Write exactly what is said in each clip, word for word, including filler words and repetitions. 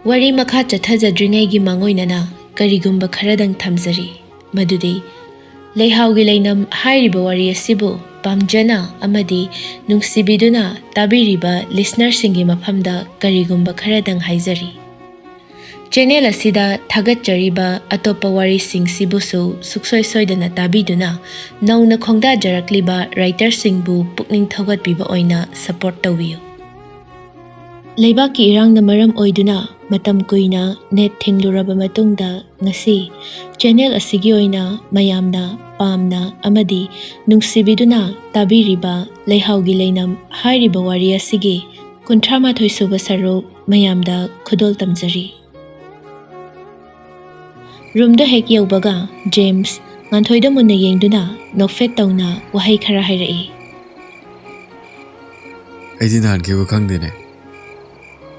ꯋꯥꯔꯤ ꯃꯈꯥ ꯆꯠꯊꯖꯗ꯭ꯔꯤꯉꯩꯒꯤ ꯃꯥꯡꯑꯣꯏꯅꯅ ꯀꯔꯤꯒꯨꯝꯕ ꯈꯔꯗꯪ ꯊꯝꯖꯔꯤ, ꯃꯗꯨꯗꯤ ꯂꯩꯍꯥꯎꯒꯤ ꯂꯩꯅꯝ ꯍꯥꯏꯔꯤꯕ ꯋꯥꯔꯤ ꯑꯁꯤꯕꯨ ꯄꯥꯝꯖꯅ ꯑꯃꯗꯤ ꯅꯨꯡꯁꯤꯕꯤꯗꯨꯅ ꯇꯥꯕꯤꯔꯤꯕ listenerꯁꯤꯡꯒꯤ ꯃꯐꯝꯗ ꯀꯔꯤꯒꯨꯝꯕ ꯈꯔꯗꯪ ꯍꯥꯏꯖꯔꯤ꯫ Channel ꯑꯁꯤꯗ ꯊꯥꯒꯠꯆꯔꯤꯕ ꯑꯇꯣꯞꯄ ꯋꯥꯔꯤꯁꯤꯡꯁꯤꯕꯨꯁꯨ ꯁꯨꯛꯁꯣꯏ ꯁꯣꯏꯗꯅ ꯇꯥꯕꯤꯗꯨꯅ ꯅꯧꯅ ꯈꯣꯡꯗꯥꯖꯔꯛꯂꯤꯕ writerꯁꯤꯡꯕꯨ ꯄꯨꯛꯅꯤꯡ ꯊꯧꯒꯠꯄꯤꯕ ꯑꯣꯏꯅ support ꯇꯧꯕꯤꯌꯨ꯫ ꯂꯩꯕꯥꯛꯀꯤ ꯏꯔꯥꯡꯅ ꯃꯔꯝ ꯑꯣꯏꯗꯨꯅ ꯃꯇꯝ ꯀꯨꯏꯅ net ꯊꯤꯡꯂꯨꯔꯕ ꯃꯇꯨꯡꯗ ꯉꯁꯤ channel ꯑꯁꯤꯒꯤ ꯑꯣꯏꯅ ꯃꯌꯥꯝꯅ ꯄꯥꯝꯅ ꯑꯃꯗꯤ ꯅꯨꯡꯁꯤꯕꯤꯗꯨꯅ ꯇꯥꯕꯤꯔꯤꯕ ꯂꯩꯍꯥꯎꯒꯤ ꯂꯩꯅꯝ ꯍꯥꯏꯔꯤꯕ ꯋꯥꯔꯤ ꯑꯁꯤꯒꯤ ꯀꯨꯟꯊ꯭ꯔꯥ ꯃꯥꯊꯣꯏ ꯁꯨꯕ ꯁꯔꯨꯛ ꯃꯌꯥꯝꯗ ꯈꯨꯗꯣꯜ ꯇꯝꯖꯔꯤ꯫ Roomꯗ ꯍꯦꯛ ꯌꯧꯕꯒ ꯖꯦꯝꯁ ꯉꯥꯟꯊꯣꯏꯗ ꯃꯨꯟꯅ ꯌꯦꯡꯗꯨꯅ ꯅꯣꯛꯐꯦꯠ ꯇꯧꯅ ꯋꯥꯍꯩ ꯈꯔ ꯍꯥꯏꯔꯛꯏ꯫ ꯑꯩꯗꯤ ꯅꯍꯥꯟꯈꯩꯕꯨ ꯈꯪꯗꯦꯅꯦ꯫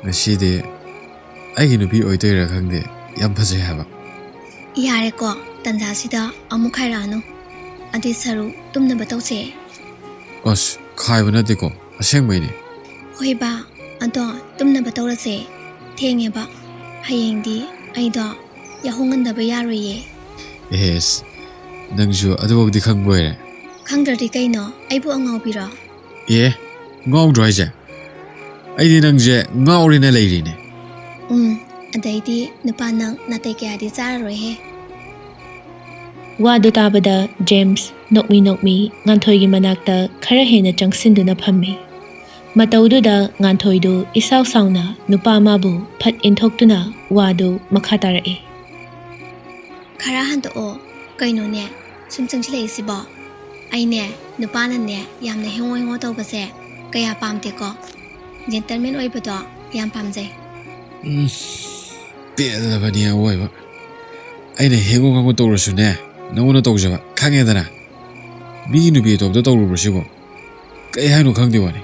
ꯉꯁꯤꯗꯤ ꯑꯩꯒꯤ ꯅꯨꯄꯤ ꯑꯣꯏꯗꯣꯏꯔꯥ ꯈꯪꯗꯦ, ꯌꯥꯝ ꯐꯖꯩ ꯍꯥꯏꯕ꯫ ꯌꯥꯔꯦꯀꯣ, ꯇꯟꯖꯥꯁꯤꯗ ꯑꯃꯨꯛ ꯈꯥꯏꯔꯛꯑꯅꯨ꯫ ꯑꯗꯨꯏ ꯁꯔꯨꯛ ꯇꯨꯝꯅꯕ ꯇꯧꯁꯦ꯫ ꯑꯁ, ꯈꯥꯏꯕ ꯅꯠꯇꯦꯀꯣ, ꯑꯁꯦꯡꯕꯩꯅꯦ꯫ ꯍꯣꯏꯕ, ꯑꯗꯣ ꯇꯨꯝꯅꯕ ꯇꯧꯔꯁꯦ꯫ ꯊꯦꯡꯉꯦꯕ, ꯍꯌꯦꯡꯗꯤ ꯑꯩꯗꯣ ꯌꯥꯍꯧ ꯉꯟꯗꯕ ꯌꯥꯔꯣꯏꯌꯦ꯫ ꯑꯦꯁ, ꯅꯪꯁꯨ ꯑꯗꯨꯐꯥꯎꯗꯤ ꯈꯪꯕ ꯑꯣꯏꯔꯦ? ꯈꯪꯗ꯭ꯔꯗꯤ ꯀꯩꯅꯣ, ꯑꯩꯕꯨ ꯑꯉꯥꯎꯕꯤꯔꯣ? ꯑꯦ, ꯉꯥꯎꯗ꯭ꯔꯣ ꯍꯥꯏꯁꯦ? ꯑꯩꯗꯤ ꯅꯪꯁꯦ ꯉꯥꯎꯔꯦꯅ ꯂꯩꯔꯤꯅꯦ꯫ ꯎꯝ, ꯑꯗꯩꯗꯤ ꯅꯨꯄꯥ ꯅꯪ ꯅꯥꯇꯩ ꯀꯌꯥꯗꯤ ꯆꯥꯔꯔꯣꯏꯍꯦ꯫ ꯋꯥꯗꯨ ꯇꯥꯕꯗ ꯖꯦꯝꯁ ꯅꯣꯛꯃꯤ ꯅꯣꯛꯃꯤ ꯉꯥꯟꯊꯣꯏꯒꯤ ꯃꯅꯥꯛꯇ ꯈꯔ ꯍꯦꯟꯅ ꯆꯪꯁꯤꯟꯗꯨꯅ ꯐꯝꯃꯤ꯫ ꯃꯇꯧꯗꯨꯗ ꯉꯥꯟꯊꯣꯏꯗꯨ ꯏꯁꯥꯎ ꯁꯥꯎꯅ ꯅꯨꯄꯥ ꯑꯃꯕꯨ ꯐꯠ ꯏꯟꯊꯣꯛꯇꯨꯅ ꯋꯥꯗꯨ ꯃꯈꯥ ꯇꯥꯔꯛꯏ꯫ ꯈꯔ ꯍꯟꯗꯣꯛꯑꯣ꯫ ꯀꯩꯅꯣꯅꯦ, ꯁꯨꯝ ꯆꯪꯁꯤꯜꯂꯛꯏꯁꯤꯕꯣ? ꯑꯩꯅꯦ, ꯅꯨꯄꯥꯅꯅꯦ ꯌꯥꯝꯅ ꯍꯦꯡꯉꯣ ꯍꯦꯡꯉꯣ ꯇꯧꯕꯁꯦ ꯀꯌꯥ ꯄꯥꯝꯗꯦꯀꯣ꯫ Gentleman ꯑꯣꯏꯕꯗꯣ ꯌꯥꯝ ꯄꯥꯝꯖꯩ꯫ ꯎꯝ, ꯄꯦꯜꯂꯕꯅꯤ ꯑꯋꯣꯏꯕ꯫ ꯑꯩꯅ ꯍꯦꯡꯉꯣ ꯉꯥꯡꯉꯣ ꯇꯧꯔꯁꯨꯅꯦ, ꯅꯉꯣꯟꯗ ꯇꯧꯖꯕ ꯈꯪꯉꯦꯗꯅ꯫ ꯃꯤꯒꯤ ꯅꯨꯄꯤ ꯑꯇꯣꯞꯄꯗ ꯇꯧꯔꯨꯕ꯭ꯔꯣ ꯁꯤꯕꯣ? ꯀꯩ ꯍꯥꯏꯅꯣ ꯈꯪꯗꯦ ꯋꯥꯅꯤ꯫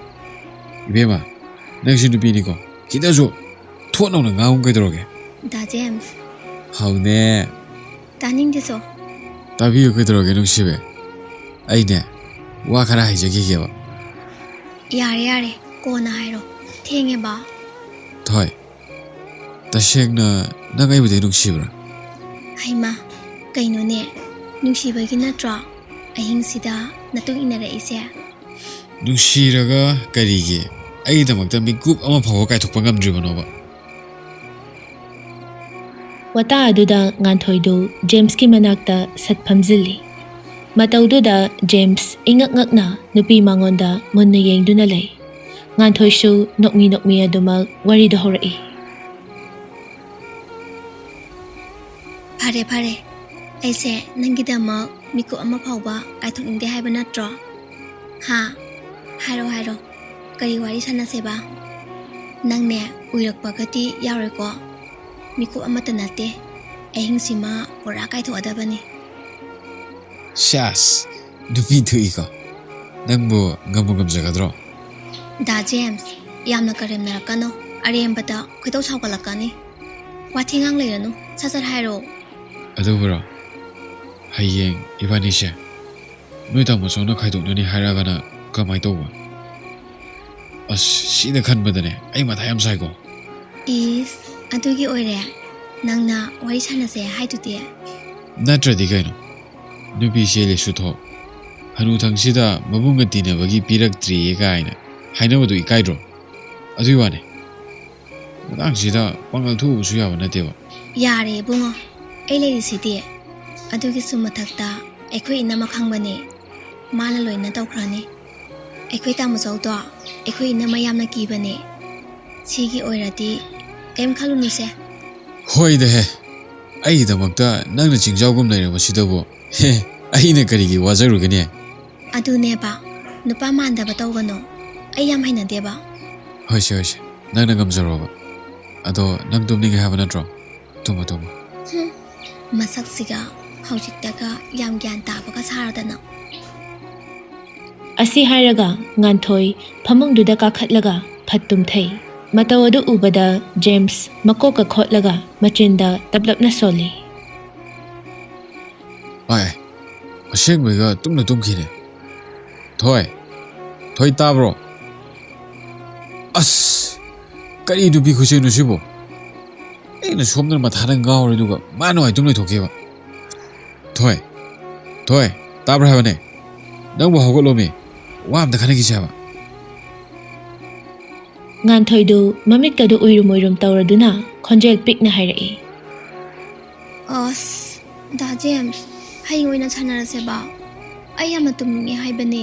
ꯏꯕꯦꯝꯃ, ꯅꯪꯁꯤ ꯅꯨꯄꯤꯅꯤꯀꯣ, ꯈꯤꯇꯁꯨ ꯊꯣꯠ ꯅꯧꯅ ꯉꯥꯡꯉꯨ ꯀꯩꯗꯧꯔꯒꯦ? ꯗꯥ ꯖꯦꯝꯁ꯫ ꯍꯧꯅꯦ꯫ ꯇꯥꯅꯤꯡꯗꯦꯁꯣ꯫ ꯇꯥꯕꯤꯌꯨ ꯀꯩꯗꯧꯔꯒꯦ ꯅꯨꯡꯁꯤꯕꯤ? ꯑꯩꯅꯦ, ꯋꯥ ꯈꯔ ꯍꯥꯏꯖꯈꯤꯒꯦꯕ꯫ ꯌꯥꯔꯦ ꯌꯥꯔꯦ, ꯀꯣꯟꯅ ꯍꯥꯏꯔꯣ꯫ ꯊꯦꯡꯉꯦꯕ꯫ ꯊꯣꯏ, ꯇꯁꯦꯡꯅ ꯅꯪ ꯑꯩꯕꯨꯗꯤ ꯅꯨꯡꯁꯤꯕ꯭ꯔꯥ? ꯍꯩꯃꯥ, ꯀꯩꯅꯣꯅꯦ? ꯅꯨꯡꯁꯤꯕꯒꯤ ꯅꯠꯇ꯭ꯔꯣ ꯑꯍꯤꯡꯁꯤꯗ ꯅꯇꯨꯡ ꯏꯟꯅꯔꯛꯏꯁꯦ? ꯅꯨꯡꯁꯤꯔꯒ ꯀꯔꯤꯒꯤ ꯑꯩꯒꯤꯗꯃꯛꯇ ꯃꯤꯀꯨꯞ ꯑꯃ ꯐꯥꯎꯕ ꯀꯥꯏꯊꯣꯛꯄ ꯉꯝꯗ꯭ꯔꯤꯕꯅꯣꯕ? ꯋꯥꯇꯥ ꯑꯗꯨꯗ ꯉꯥꯟꯊꯣꯏꯗꯨ ꯖꯦꯝꯁꯀꯤ ꯃꯅꯥꯛꯇ ꯁꯠ ꯐꯝꯖꯤꯜꯂꯤ꯫ ꯃꯇꯧꯗꯨꯗ ꯖꯦꯝꯁ ꯏꯉꯛ ꯉꯛꯅ ꯅꯨꯄꯤ ꯃꯉꯣꯟꯗ ꯃꯨꯟꯅ ꯌꯦꯡꯗꯨꯅ ꯂꯩ꯫ ꯉꯥꯟꯊꯣꯏꯁꯨ ꯅꯣꯛꯃꯤ ꯅꯣꯛꯃꯤ ꯑꯗꯨꯃꯛ ꯋꯥꯔꯤꯗꯨ ꯍꯧꯔꯛꯏ꯫ ꯐꯔꯦ ꯐꯔꯦ, ꯑꯩꯁꯦ ꯅꯪꯒꯤꯗꯃꯛ ꯃꯤꯀꯨꯞ ꯑꯃ ꯐꯥꯎꯕ ꯀꯥꯏꯊꯣꯛꯅꯤꯡꯗꯦ ꯍꯥꯏꯕ ꯅꯠꯇ꯭ꯔꯣ? ꯍꯥ? ꯍꯥꯏꯔꯣ ꯍꯥꯏꯔꯣ, ꯀꯔꯤ ꯋꯥꯔꯤ ꯁꯥꯟꯅꯁꯦꯕ? ꯅꯪꯅꯦ ꯎꯏꯔꯛꯄꯒꯗꯤ ꯌꯥꯔꯣꯏꯀꯣ? ꯃꯤꯀꯨꯞ ꯑꯃꯠꯇ ꯅꯠꯇꯦ, ꯑꯍꯤꯡꯁꯤꯃ ꯄꯨꯔꯥ ꯀꯥꯏꯊꯣꯛꯑꯗꯕꯅꯤ꯫ ꯁ꯭ꯌꯥꯁ, ꯅꯨꯄꯤ ꯊꯣꯛꯏꯀꯣ꯫ ꯅꯪꯕꯨ ꯉꯝꯕꯨ ꯉꯝꯖꯒꯗ꯭ꯔꯣ? ꯗꯥ ꯖꯦꯝꯁ, ꯌꯥꯝꯅ ꯀꯔꯦꯝꯅꯔꯛꯀꯅꯨ, ꯑꯔꯦꯝꯕꯗ ꯈꯣꯏꯗꯧ ꯁꯥꯎꯒꯠꯂꯛꯀꯅꯤ꯫ ꯋꯥꯊꯤ ꯉꯥꯡ ꯂꯩꯔꯅꯨ, ꯁꯠ ꯁꯠ ꯍꯥꯏꯔꯛꯑꯣ꯫ ꯑꯗꯨꯕꯨꯔꯣ, ꯍꯌꯦꯡ ꯏꯕꯥꯅꯤꯁꯦ ꯅꯣꯏ ꯇꯥꯃꯣ ꯆꯧꯅ ꯈꯥꯏꯗꯣꯛꯅꯅꯤ ꯍꯥꯏꯔꯛꯑꯒꯅ ꯀꯃꯥꯏ ꯇꯧꯕ? ꯑꯁ, ꯁꯤꯗ ꯈꯟꯕꯗꯅꯦ ꯑꯩ ꯃꯊꯥ ꯌꯥꯝ ꯁꯥꯏꯀꯣ꯫ ꯏꯁ, ꯑꯗꯨꯒꯤ ꯑꯣꯏꯔꯦ ꯅꯪꯅ ꯋꯥꯔꯤ ꯁꯥꯟꯅꯁꯦ ꯍꯥꯏꯗꯨꯗꯤ? ꯅꯠꯇ꯭ꯔꯗꯤ ꯀꯩꯅꯣ? ꯅꯨꯄꯤ ꯆꯦꯜꯂꯦꯁꯨ ꯊꯣꯛ, ꯍꯅꯨꯊꯪꯁꯤꯗ ꯃꯕꯨꯡꯒ ꯇꯤꯟꯅꯕꯒꯤ ꯄꯤꯔꯛꯇ꯭ꯔꯤꯌꯦ ꯀꯥꯏꯅ ꯍꯥꯏꯅꯕꯗꯨ ꯏꯀꯥꯏꯗ꯭ꯔꯣ? ꯑꯗꯨꯏ ꯋꯥꯅꯦ꯫ ꯃꯇꯥꯡꯁꯤꯗ ꯄꯥꯡꯒꯜ ꯊꯣꯛꯎꯕꯁꯨ ꯌꯥꯕ ꯅꯠꯇꯦꯕ꯫ ꯌꯥꯔꯦ ꯏꯕꯨꯡꯉꯣ, ꯑꯩ ꯂꯩꯔꯤꯁꯤꯗꯤ꯫ ꯑꯗꯨꯒꯤꯁꯨ ꯃꯊꯛꯇ ꯑꯩꯈꯣꯏ ꯏꯅꯝꯃ ꯈꯪꯕꯅꯦ, ꯃꯥꯅ ꯂꯣꯏꯅ ꯇꯧꯈ꯭ꯔꯅꯤ꯫ ꯑꯩꯈꯣꯏ ꯇꯥꯃꯣꯆꯧꯗꯣ ꯑꯩꯈꯣꯏ ꯏꯅꯝꯃ ꯌꯥꯝꯅ ꯀꯤꯕꯅꯦ꯫ ꯁꯤꯒꯤ ꯑꯣꯏꯔꯗꯤ ꯀꯩꯝ ꯈꯜꯂꯨꯅꯨꯁꯦ꯫ ꯍꯣꯏꯗꯍꯦ, ꯑꯩꯒꯤꯗꯃꯛꯇ ꯅꯪꯅ ꯆꯤꯡꯖꯥꯎꯒꯨꯝ ꯂꯩꯔꯕꯁꯤꯗꯕꯨ, ꯍꯦ, ꯑꯩꯅ ꯀꯔꯤꯒꯤ ꯋꯥꯖꯔꯨꯒꯅꯤ? ꯑꯗꯨꯅꯦꯕ, ꯅꯨꯄꯥ ꯃꯥꯟꯗꯕ ꯇꯧꯒꯅꯣ, ꯑꯩ ꯌꯥꯝ ꯍꯩꯅꯗꯦꯕ꯫ ꯍꯣꯏꯁꯦ, ꯍꯣꯏꯁꯦ, ꯅꯪꯅ ꯉꯝꯖꯔꯣꯕ꯫ ꯑꯗꯣ ꯅꯪ ꯇꯨꯝꯅꯤꯡꯉꯦ ꯍꯥꯏꯕ ꯅꯠꯇ꯭ꯔꯣ? ꯇꯨꯝꯃꯣ, ꯇꯨꯝꯃꯣ꯫ ꯍꯨꯝ, ꯃꯁꯛꯁꯤꯒ ꯍꯧꯖꯤꯛꯇꯒ ꯌꯥꯝ ꯒ꯭ꯌꯥꯟ ꯇꯥꯕꯒ ꯁꯥꯔꯗꯅ꯫ ꯑꯁꯤ ꯍꯥꯏꯔꯒ ꯉꯥꯟꯊꯣꯏ ꯐꯃꯨꯡꯗꯨꯗ ꯀꯥꯈꯠꯂꯒ ꯃꯈꯨꯠ ꯇꯨꯝꯊꯩ꯫ ꯃꯇꯧ ꯑꯗꯨ ꯎꯕꯗ ꯖꯦꯝꯁ ꯃꯀꯣꯛꯀ ꯈꯣꯠꯂꯒ ꯃꯆꯤꯟꯗ ꯇꯞꯂꯞꯅ ꯁꯣꯜꯂꯤ꯫ "ꯑꯥꯏ, ꯑꯁꯦꯡꯕꯩꯒ ꯇꯨꯝꯅ ꯇꯨꯝꯈꯤꯅꯦ꯫ ꯊꯣꯏ, ꯊꯣꯏ, ꯇꯥꯕ꯭ꯔꯣ? ꯑꯁ, ꯀꯔꯤ ꯅꯨꯄꯤ ꯈꯨꯆꯦꯟꯅꯣ ꯁꯤꯕꯣ? ꯑꯩꯅ ꯁꯣꯝꯗꯅ ꯃꯊꯥꯅ ꯉꯥꯎꯔꯦ, ꯑꯗꯨꯒ ꯃꯥ ꯅꯨꯡꯉꯥꯏ ꯇꯨꯝ ꯂꯩꯊꯣꯛꯈꯤꯕ꯫ ꯊꯣꯏ, ꯊꯣꯏ, ꯇꯥꯕ꯭ꯔꯥ ꯍꯥꯏꯕꯅꯦ? ꯅꯪꯕꯨ ꯍꯧꯒꯠꯂꯣꯃꯤ, ꯋꯥ ꯑꯝꯇ ꯈꯟꯅꯈꯤꯁꯦ ꯍꯥꯏꯕ꯫" ꯉꯥꯟꯊꯣꯏꯗꯨ ꯃꯃꯤꯠꯀꯗꯨ ꯎꯏꯔꯨꯝ ꯎꯏꯔꯨꯝ ꯇꯧꯔꯗꯨꯅ ꯈꯣꯟꯖꯦꯜ ꯄꯤꯛꯅ ꯍꯥꯏꯔꯛꯏ꯫ "ꯑꯁ, ꯗꯥ ꯖꯦꯝꯁ, ꯍꯌꯦꯡ ꯑꯣꯏꯅ ꯁꯥꯟꯅꯔꯁꯦꯕ꯫ ꯑꯩ ꯌꯥꯝꯅ ꯇꯨꯝꯅꯤꯡꯉꯦ ꯍꯥꯏꯕꯅꯦ꯫"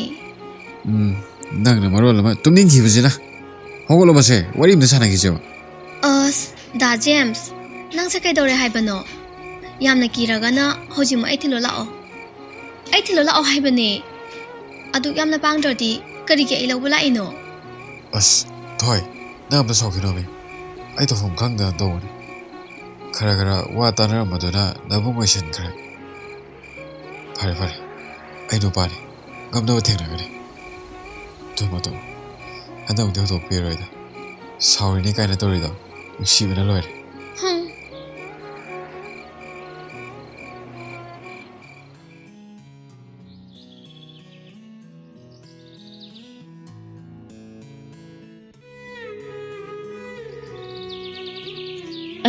ꯎꯝ, ꯅꯪꯅ ꯃꯔꯣꯜ ꯑꯃ ꯇꯨꯝꯅꯤꯡꯈꯤꯕꯁꯤꯅ꯫ ꯍꯧꯒꯠꯂꯣ, ꯃꯁꯦ ꯋꯥꯔꯤ ꯑꯝꯇ ꯁꯥꯟꯅꯈꯤꯁꯦꯕ꯫ "ꯑꯁ, ꯗꯥ ꯖꯦꯝꯁ, ꯅꯪꯁꯦ ꯀꯩꯗꯧꯔꯦ ꯍꯥꯏꯕꯅꯣ? ꯌꯥꯝꯅ ꯀꯤꯔꯒꯅ ꯍꯧꯖꯤꯛꯃꯛ ꯑꯩ ꯊꯤꯜꯂꯣ ꯂꯥꯛꯑꯣ꯫ ꯑꯩ ꯊꯤꯜꯂꯣ ꯂꯥꯛꯑꯣ ꯍꯥꯏꯕꯅꯦ꯫ ꯑꯗꯨꯛ ꯌꯥꯝꯅ ꯄꯥꯡꯗ꯭ꯔꯗꯤ ꯀꯔꯤꯒꯤ ꯑꯩ ꯂꯧꯕ ꯂꯥꯛꯏꯅꯣ?" "ꯑꯁ, ꯊꯣꯏ, ꯅꯪ ꯑꯝꯇ ꯁꯥꯎꯈꯤꯅꯣꯃꯤ꯫ ꯑꯩ ꯇꯧꯐꯝ ꯈꯪꯗꯅ ꯇꯧꯕꯅꯤ꯫ ꯈꯔ ꯈꯔ ꯋꯥ ꯇꯥꯅꯔꯝꯕꯗꯨꯅ ꯅꯕꯨꯡ ꯑꯣꯏꯁꯤꯟꯈ꯭ꯔꯦ꯫ ꯐꯔꯦ, ꯐꯔꯦ, ꯑꯩ ꯅꯨꯄꯥꯅꯤ, ꯉꯝꯅꯕ ꯊꯦꯡꯅꯒꯅꯤ꯫ ꯇꯨꯝꯃꯣ, ꯇꯨꯝꯃꯣ꯫ ꯍꯟꯗꯛꯃꯨꯛꯇꯤ ꯍꯧꯗꯣꯛꯄꯤꯔꯔꯣꯏꯗ꯫ ꯁꯥꯎꯔꯤꯅꯦ ꯀꯥꯏꯅ ꯇꯧꯔꯤꯗꯣ ꯅꯨꯡꯁꯤꯕꯅ ꯂꯣꯏꯔꯦ꯫" ꯍꯝ꯫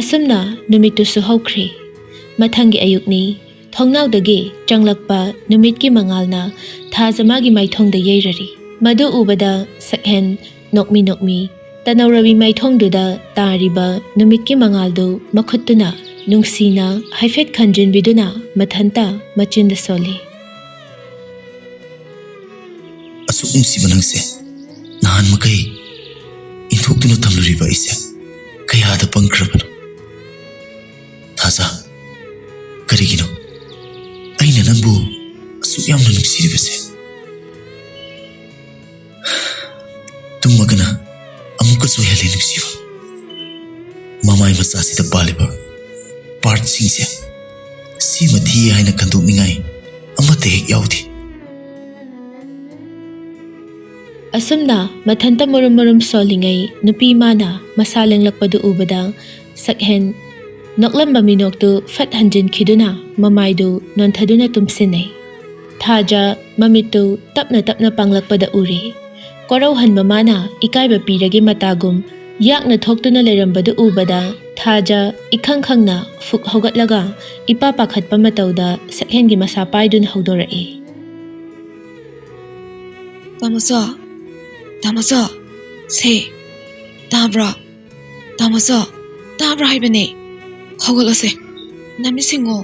ꯑꯁꯨꯝꯅ ꯅꯨꯃꯤꯠꯇꯨꯁꯨ ꯍꯧꯈ꯭ꯔꯦ꯫ ꯃꯊꯪꯒꯤ ꯑꯌꯨꯛꯅꯤ꯫ ꯊꯣꯡꯅꯥꯎꯗꯒꯤ ꯆꯪꯂꯛꯄ ꯅꯨꯃꯤꯠꯀꯤ ꯃꯉꯥꯜꯅ ꯊꯥꯖ ꯃꯥꯒꯤ ꯃꯥꯏꯊꯣꯡꯗ ꯌꯩꯔꯔꯤ꯫ ꯃꯗꯨ ꯎꯕꯗ ꯁꯛꯍꯦꯟ ꯅꯣꯛꯃꯤ ꯅꯣꯛꯃꯤ ꯇꯅꯧꯔꯕꯤ ꯃꯥꯏꯊꯣꯡꯗꯨꯗ ꯇꯥꯔꯤꯕ ꯅꯨꯃꯤꯠꯀꯤ ꯃꯉꯥꯜꯗꯨ ꯃꯈꯨꯠꯇꯨꯅ ꯅꯨꯡꯁꯤꯅ ꯍꯥꯏꯐꯦꯠ ꯈꯟꯖꯤꯟꯕꯤꯗꯨꯅ ꯃꯊꯟꯇ ꯃꯆꯤꯟꯗ ꯁꯣꯜꯂꯤ꯫ "ꯑꯁꯨꯛ ꯅꯨꯡꯁꯤꯕ ꯅꯪꯁꯦ ꯅꯍꯥꯟ ꯃꯈꯩ ꯏꯟꯊꯣꯛꯇꯨꯅ ꯊꯝꯂꯨꯔꯤꯕ ꯑꯩꯁꯦ ꯀꯌꯥꯗ ꯄꯪꯈ꯭ꯔꯕꯅꯣ? ꯊꯥꯖ, ꯀꯔꯤꯒꯤꯅꯣ ꯑꯩꯅ ꯅꯪꯕꯨ ꯑꯁꯨꯛ ꯌꯥꯝꯅ ꯅꯨꯡꯁꯤꯔꯤꯕꯁꯦ?" ꯇꯨꯝꯃꯒꯅ ꯑꯃꯨꯛꯀꯁꯨ ꯍꯦꯜꯂꯦ ꯅꯨꯡꯁꯤꯕ꯫ ꯃꯃꯥꯏ ꯃꯆꯥꯁꯤꯗ ꯄꯥꯜꯂꯤꯕ ꯄꯥꯔꯠꯁꯤꯡꯁꯦ ꯁꯤꯃ ꯊꯤ ꯍꯥꯏꯅ ꯈꯟꯗꯣꯛꯅꯤꯡꯉꯥꯏ ꯑꯃꯠꯇ ꯍꯦꯛ ꯌꯥꯎꯗꯦ꯫ ꯑꯁꯨꯝꯅ ꯃꯊꯟꯇ ꯃꯨꯔꯨꯝ ꯃꯨꯔꯨꯝ ꯁꯣꯜꯂꯤꯉꯩ ꯅꯨꯄꯤ ꯃꯥꯅ ꯃꯁꯥ ꯂꯦꯡꯂꯛꯄꯗꯨ ꯎꯕꯗ ꯁꯛꯍꯦꯟ ꯅꯣꯛꯂꯝꯕ ꯃꯤꯅꯣꯛꯇꯨ ꯐꯠ ꯍꯟꯖꯤꯟꯈꯤꯗꯨꯅ ꯃꯃꯥꯏꯗꯨ ꯅꯣꯟꯊꯗꯨꯅ ꯇꯨꯝꯁꯤꯟꯅꯩ꯫ ꯊꯥꯖ ꯃꯃꯤꯠꯇꯨ ꯇꯞꯅ ꯇꯞꯅ ꯄꯥꯡꯂꯛꯄꯗ ꯎꯔꯦ꯫ ꯀꯣꯔꯧꯍꯟꯕ ꯃꯥꯅ ꯏꯀꯥꯏꯕ ꯄꯤꯔꯒꯦ ꯃꯇꯥꯒꯨꯝ ꯌꯥꯛꯅ ꯊꯣꯛꯇꯨꯅ ꯂꯩꯔꯝꯕꯗꯨ ꯎꯕꯗ ꯊꯥꯖ ꯏꯈꯪ ꯈꯪꯅ ꯐꯨꯛ ꯍꯧꯒꯠꯂꯒ ꯏꯄꯥ ꯄꯥꯈꯠꯄ ꯃꯇꯧꯗ ꯁꯛꯍꯦꯟꯒꯤ ꯃꯁꯥ ꯄꯥꯏꯗꯨꯅ ꯍꯧꯗꯣꯔꯛꯏ꯫ "ꯇꯥꯃꯣꯆꯥ, ꯇꯥꯃꯣꯆꯥ, ꯁꯦ, ꯇꯥꯕ꯭ꯔꯥ? ꯇꯥꯃꯣꯆꯥ, ꯇꯥꯕ꯭ꯔꯥ ꯍꯥꯏꯕꯅꯦ? ꯍꯧꯒꯠꯂꯣꯁꯦ, ꯅꯃꯤꯠ ꯁꯤꯡꯉꯣ꯫"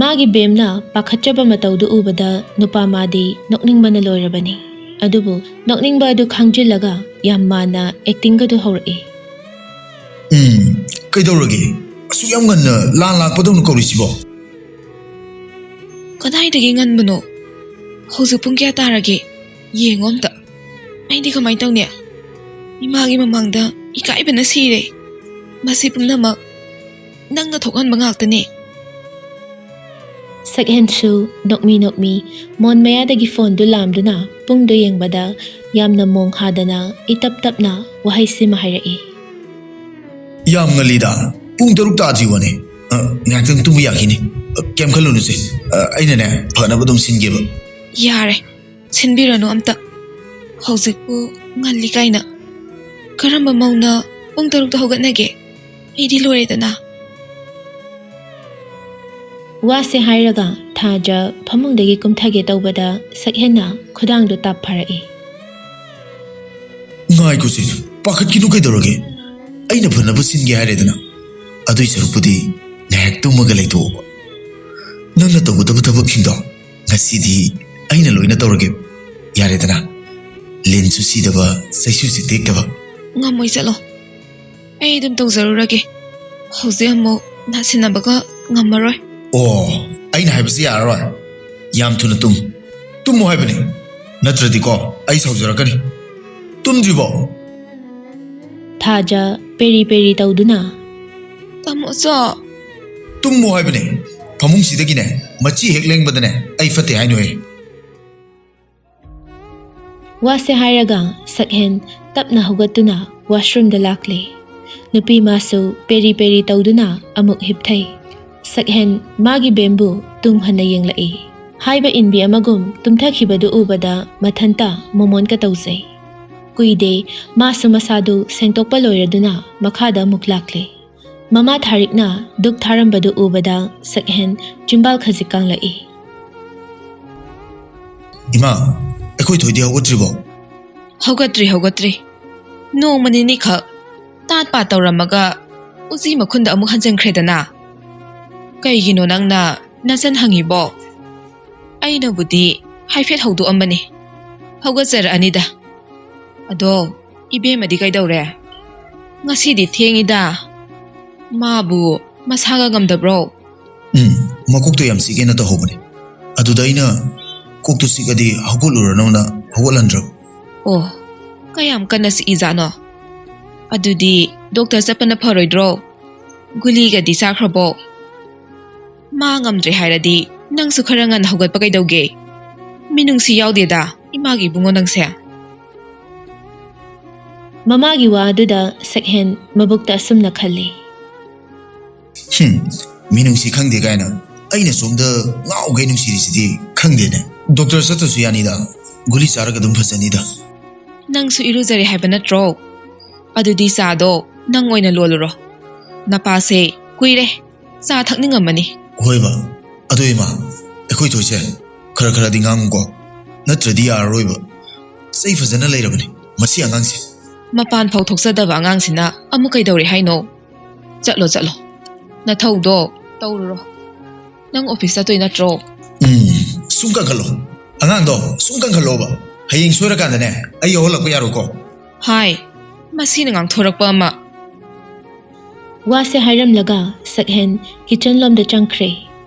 ꯃꯥꯒꯤ ꯕꯦꯝꯅ ꯄꯥꯈꯠꯆꯕ ꯃꯇꯧꯗꯨ ꯎꯕꯗ ꯅꯨꯄꯥ ꯃꯥꯗꯤ ꯅꯣꯛꯅꯤꯡꯕꯅ ꯂꯣꯏꯔꯕꯅꯤ꯫ ꯑꯗꯨꯕꯨ ꯅꯣꯛꯅꯤꯡꯕ ꯑꯗꯨ ꯈꯪꯖꯤꯜꯂꯒ ꯌꯥꯝ ꯃꯥꯟꯅ ꯑꯦꯛꯇꯤꯡꯒꯗꯨ ꯍꯧꯔꯛꯏ꯫ "ꯎꯝ, ꯀꯩꯗꯧꯔꯒꯦ? ꯑꯁꯨꯛ ꯌꯥꯝ ꯉꯟꯅ ꯂꯥꯟ ꯂꯥꯛꯄꯗꯧꯅ ꯀꯧꯔꯤꯁꯤꯕꯣ?" "ꯀꯗꯥꯏꯗꯒꯤ ꯉꯟꯕꯅꯣ? ꯍꯧꯖꯤꯛ ꯄꯨꯡ ꯀꯌꯥ ꯇꯥꯔꯒꯦ? ꯌꯦꯡꯉꯣ ꯑꯝꯇ꯫ ꯑꯩꯗꯤ ꯀꯃꯥꯏꯅ ꯇꯧꯅꯤ? ꯏꯃꯥꯒꯤ ꯃꯃꯥꯡꯗ ꯏꯀꯥꯏꯕꯅ ꯁꯤꯔꯦ꯫ ꯃꯁꯤ ꯄꯨꯝꯅꯃꯛ ꯅꯪꯅ ꯊꯣꯛꯍꯟꯕ ꯉꯥꯛꯇꯅꯦ꯫" ꯁꯛꯍꯦꯟꯁꯨ ꯅꯣꯛꯃꯤ ꯅꯣꯛꯃꯤ ꯃꯣꯟ ꯃꯌꯥꯗꯒꯤ ꯐꯣꯟꯗꯨ ꯂꯥꯝꯗꯨꯅ ꯄꯨꯡꯗꯨ ꯌꯦꯡꯕꯗ ꯌꯥꯝꯅ ꯃꯣꯡ ꯍꯥꯗꯅ ꯏꯇꯞ ꯇꯞꯅ ꯋꯥꯍꯩꯁꯤꯃ ꯍꯥꯏꯔꯛꯏ꯫ "ꯌꯥꯝ ꯉꯜꯂꯤꯗ, ꯄꯨꯡ ꯇꯔꯨꯛ ꯇꯥꯗ꯭ꯔꯤꯕꯅꯦ꯫ ꯑ, ꯉꯥꯏꯍꯥꯛꯇꯪ ꯇꯨꯝꯕ ꯌꯥꯈꯤꯅꯤ꯫ ꯑ, ꯀꯩꯝ ꯈꯜꯂꯨꯅꯨꯁꯦ꯫ ꯑ, ꯑꯩꯅꯅꯦ, ꯐꯅꯕ ꯑꯗꯨꯝ ꯁꯤꯟꯒꯦꯕ꯫" "ꯌꯥꯔꯦ, ꯁꯤꯟꯕꯤꯔꯅꯨ ꯑꯝꯇ꯫ ꯍꯧꯖꯤꯛꯄꯨ ꯉꯜꯂꯤ ꯀꯥꯏꯅ꯫ ꯀꯔꯝꯕ ꯃꯧꯅ ꯄꯨꯡ ꯇꯔꯨꯛꯇ ꯍꯧꯒꯠꯅꯒꯦ? ꯑꯩꯗꯤ ꯂꯣꯏꯔꯦꯗꯅ꯫" ꯋꯥꯁꯦ ꯍꯥꯏꯔꯒ ꯊꯥꯖ ꯐꯃꯨꯡꯗꯒꯤ ꯀꯨꯝꯊꯒꯦ ꯇꯧꯕꯗ ꯁꯛꯍꯦꯟꯅ ꯈꯨꯗꯥꯡꯗꯨ ꯇꯥꯞ ꯐꯥꯔꯛꯏ꯫ "ꯉꯥꯏꯈꯣꯁꯦ, ꯄꯥꯈꯠꯈꯤꯅꯨ ꯀꯩꯗꯧꯔꯒꯦ? ꯑꯩꯅ ꯐꯅꯕ ꯁꯤꯟꯒꯦ ꯍꯥꯏꯔꯦꯗꯅ꯫ ꯑꯗꯨꯏ ꯁꯔꯨꯛꯄꯨꯗꯤ ꯉꯥꯏꯍꯥꯛ ꯇꯨꯝꯃꯒ ꯂꯩꯊꯣꯛꯑꯣꯕ꯫ ꯅꯪꯅ ꯇꯧꯒꯗꯕ ꯊꯕꯛꯁꯤꯡꯗꯣ ꯉꯁꯤꯗꯤ ꯑꯩꯅ ꯂꯣꯏꯅ ꯇꯧꯔꯒꯦ꯫ ꯌꯥꯔꯦꯗꯅ, ꯂꯤꯟꯁꯨ ꯁꯤꯗꯕ, ꯆꯩꯁꯨꯁꯨ ꯇꯦꯛꯇꯕ꯫" "ꯉꯝꯃꯣꯏ, ꯆꯠꯂꯣ꯫ ꯑꯩ ꯑꯗꯨꯝ ꯇꯧꯖꯔꯨꯔꯒꯦ꯫ ꯍꯧꯖꯤꯛ ꯑꯃꯨꯛ ꯅꯥꯁꯤꯟꯅꯕꯒ ꯉꯝꯃꯔꯣꯏ꯫" "ꯑꯣ, ꯑꯩꯅ ꯍꯥꯏꯕꯁꯤ ꯌꯥꯔꯔꯣꯏ꯫ ꯌꯥꯝ ꯊꯨꯅ ꯇꯨꯝ꯫ ꯇꯨꯝꯃꯣ ꯍꯥꯏꯕꯅꯤ꯫ ꯅꯠꯇ꯭ꯔꯗꯤꯀꯣ, ꯑꯩ ꯁꯥꯎꯖꯔꯛꯀꯅꯤ꯫ ꯇꯨꯝꯗ꯭ꯔꯤꯕꯣ?" ꯊꯥꯖ ꯄꯦꯔꯤ ꯄꯦꯔꯤ ꯇꯧꯗꯨꯅ, "ꯇꯥꯃꯣꯆꯥ꯫" "ꯇꯨꯝꯃꯣ ꯍꯥꯏꯕꯅꯦ꯫ ꯐꯃꯨꯡꯁꯤꯗꯒꯤꯅꯦ, ꯃꯆꯤ ꯍꯦꯛ ꯂꯦꯡꯕꯗꯅꯦ, ꯑꯩ ꯐꯠꯇꯦ ꯍꯥꯏꯅꯨꯍꯦ꯫" ꯋꯥꯁꯦ ꯍꯥꯏꯔꯒ ꯁꯛꯍꯦꯟ ꯇꯞꯅ ꯍꯧꯒꯠꯇꯨꯅ ꯋꯥꯁꯔꯨꯝꯗ ꯂꯥꯛꯂꯦ꯫ ꯅꯨꯄꯤ ꯃꯥꯁꯨ ꯄꯦꯔꯤ ꯄꯦꯔꯤ ꯇꯧꯗꯨꯅ ꯑꯃꯨꯛ ꯍꯤꯞꯊꯩ꯫ ꯁꯛꯍꯦꯟ ꯃꯥꯒꯤ ꯕꯦꯝꯕꯨ ꯇꯨꯡ ꯍꯟꯅ ꯌꯦꯡꯂꯛꯏ꯫ ꯍꯥꯏꯕ ꯏꯟꯕꯤ ꯑꯃꯒꯨꯝ ꯇꯨꯝꯊꯈꯤꯕꯗꯨ ꯎꯕꯗ ꯃꯊꯟꯇ ꯃꯣꯃꯣꯟꯀ ꯇꯧꯖꯩ꯫ ꯀꯨꯏꯗꯦ, ꯃꯥꯁꯨ ꯃꯁꯥꯗꯨ ꯁꯦꯡꯗꯣꯛꯄ ꯂꯣꯏꯔꯗꯨꯅ ꯃꯈꯥꯗ ꯑꯃꯨꯛ ꯂꯥꯛꯂꯦ꯫ ꯃꯃꯥ ꯊꯥꯔꯤꯛꯅ ꯗꯨꯛ ꯊꯥꯔꯝꯕꯗꯨ ꯎꯕꯗ ꯁꯛꯍꯦꯟ ꯆꯤꯝꯕꯥꯜ ꯈꯖꯤꯛ ꯀꯥꯡꯂꯛꯏ꯫ "ꯏꯃꯥ, ꯑꯩꯈꯣꯏ ꯊꯣꯏꯗꯤ ꯍꯧꯒꯠꯇ꯭ꯔꯤꯕꯣ?" "ꯍꯧꯒꯠꯇ꯭ꯔꯤ, ꯍꯧꯒꯠꯇ꯭ꯔꯤ꯫ ꯅꯣꯡꯃ ꯅꯤꯅꯤꯈꯛ ꯇꯥꯠ ꯄꯥꯠ ꯇꯧꯔꯝꯃꯒ ꯎꯆꯤ ꯃꯈꯨꯟꯗ ꯑꯃꯨꯛ ꯍꯟꯖꯤꯟꯈ꯭ꯔꯦꯗꯅ꯫ ꯀꯩꯒꯤꯅꯣ ꯅꯪꯅ ꯅꯆꯟ ꯍꯪꯉꯤꯕꯣ? ꯑꯩꯅꯕꯨꯗꯤ ꯍꯥꯏꯐꯦꯠ ꯍꯧꯗꯣꯛꯑꯝꯕꯅꯤ꯫ ꯍꯧꯒꯠꯆꯔꯛꯑꯅꯤꯗ꯫ ꯑꯗꯣ ꯏꯕꯦꯝꯃꯗꯤ ꯀꯩꯗꯧꯔꯦ? ꯉꯁꯤꯗꯤ ꯊꯦꯡꯉꯤꯗ꯫ ꯃꯥꯕꯨ ꯃꯁꯥꯒ ꯉꯝꯗꯕ꯭ꯔꯣ?" "ꯎꯝ, ꯃꯀꯣꯛꯇꯣ ꯌꯥꯝ ꯆꯤꯛꯑꯦꯅ ꯇꯧꯍꯧꯕꯅꯦ꯫ ꯑꯗꯨꯗ ꯑꯩꯅ ꯀꯣꯛꯇꯨ ꯆꯤꯛꯑꯗꯤ ꯍꯧꯒꯠꯂꯨꯔꯅꯣꯅ ꯍꯧꯒꯠꯍꯟꯗ꯭ꯔꯕ꯫" "ꯑꯣ, ꯀꯌꯥꯝ ꯀꯟꯅ ꯆꯤꯛꯏꯖꯥꯠꯅꯣ? ꯑꯗꯨꯗꯤ ꯗꯣꯛꯇꯔ ꯆꯠꯄꯅ ꯐꯔꯣꯏꯗ꯭ꯔꯣ? ꯒꯨꯂꯤꯒꯗꯤ ꯆꯥꯈ꯭ꯔꯕꯣ? ꯃꯥ ꯉꯝꯗ꯭ꯔꯦ ꯍꯥꯏꯔꯗꯤ ꯅꯪꯁꯨ ꯈꯔ ꯉꯟꯅ ꯍꯧꯒꯠꯄ ꯀꯩꯗꯧꯒꯦ? ꯃꯤꯅꯨꯡꯁꯤ ꯌꯥꯎꯗꯦꯗ ꯏꯃꯥꯒꯤ ꯏꯕꯨꯡꯉꯣ ꯅꯪꯁꯦ꯫" ꯃꯃꯥꯒꯤ ꯋꯥ ꯑꯗꯨꯗ ꯁꯛꯍꯦꯟ ꯃꯕꯨꯛꯇ ꯑꯁꯨꯝꯅ ꯈꯜꯂꯤ꯫ "ꯍꯨꯝ, ꯃꯤꯅꯨꯡꯁꯤ ꯈꯪꯗꯦ ꯀꯥꯏꯅ꯫ ꯑꯩꯅ ꯁꯣꯝꯗ ꯉꯥꯎꯈꯩ ꯅꯨꯡꯁꯤꯔꯤꯁꯤꯗꯤ ꯈꯪꯗꯦꯅꯦ꯫ ꯗꯣꯛꯇꯔ ꯆꯠꯇ꯭ꯔꯁꯨ ꯌꯥꯅꯤꯗ, ꯒꯨꯂꯤ ꯆꯥꯔꯒ ꯑꯗꯨꯝ ꯐꯖꯅꯤꯗ꯫" "ꯅꯪꯁꯨ ꯏꯔꯨꯖꯔꯦ ꯍꯥꯏꯕ ꯅꯠꯇ꯭ꯔꯣ? ꯑꯗꯨꯗꯤ ꯆꯥꯗꯣ ꯅꯪ ꯑꯣꯏꯅ ꯂꯣꯜꯂꯨꯔꯣ꯫ ꯅꯄꯥꯁꯦ ꯀꯨꯏꯔꯦ ꯆꯥ ꯊꯛꯅꯤꯡꯉꯝꯃꯅꯤ꯫" "ꯍꯣꯏꯕ, ꯑꯗꯣ ꯏꯃꯥ, ꯑꯩꯈꯣꯏ ꯊꯣꯏꯁꯦ ꯈꯔ ꯈꯔꯗꯤ ꯉꯥꯡꯉꯨꯀꯣ, ꯅꯠꯇ꯭ꯔꯗꯤ ꯌꯥꯔꯔꯣꯏꯕ꯫ ꯆꯩ ꯐꯖꯅ ꯂꯩꯔꯕꯅꯤ ꯃꯁꯤ ꯑꯉꯥꯡꯁꯦ꯫" "ꯃꯄꯥꯟ ꯐꯥꯎ ꯊꯣꯛꯆꯗꯕ ꯑꯉꯥꯡꯁꯤꯅ ꯑꯃꯨꯛ ꯀꯩꯗꯧꯔꯦ ꯍꯥꯏꯅꯣ? ꯆꯠꯂꯣ, ꯆꯠꯂꯣ, ꯅꯊꯧꯗꯣ ꯇꯧꯔꯨꯔꯣ꯫ ꯅꯪ ꯑꯣꯐꯤꯁ ꯆꯠꯇꯣꯏ ꯅꯠꯇ꯭ꯔꯣ?" "ꯎꯝ, ꯁꯨꯝ ꯀꯟꯈꯠꯂꯣ꯫ ꯑꯉꯥꯡꯗꯣ ꯁꯨꯝ ꯀꯟꯈꯠꯂꯣꯕ꯫ ꯍꯌꯦꯡ ꯁꯣꯏꯔꯀꯥꯟꯗꯅꯦ ꯑꯩ ꯌꯥꯎꯍꯜꯂꯛꯄ ꯌꯥꯔꯣꯏꯀꯣ꯫" "ꯍꯥꯏ, ꯃꯁꯤꯅ ꯉꯥꯡꯊꯣꯔꯛꯄ ꯑꯃ꯫" ꯋꯥꯁꯦ ꯍꯥꯏꯔꯝꯂꯒ ꯁꯛꯍꯦꯟ ꯀꯤꯆꯟ ꯂꯣꯝꯗ ꯆꯪꯈ꯭ꯔꯦ꯫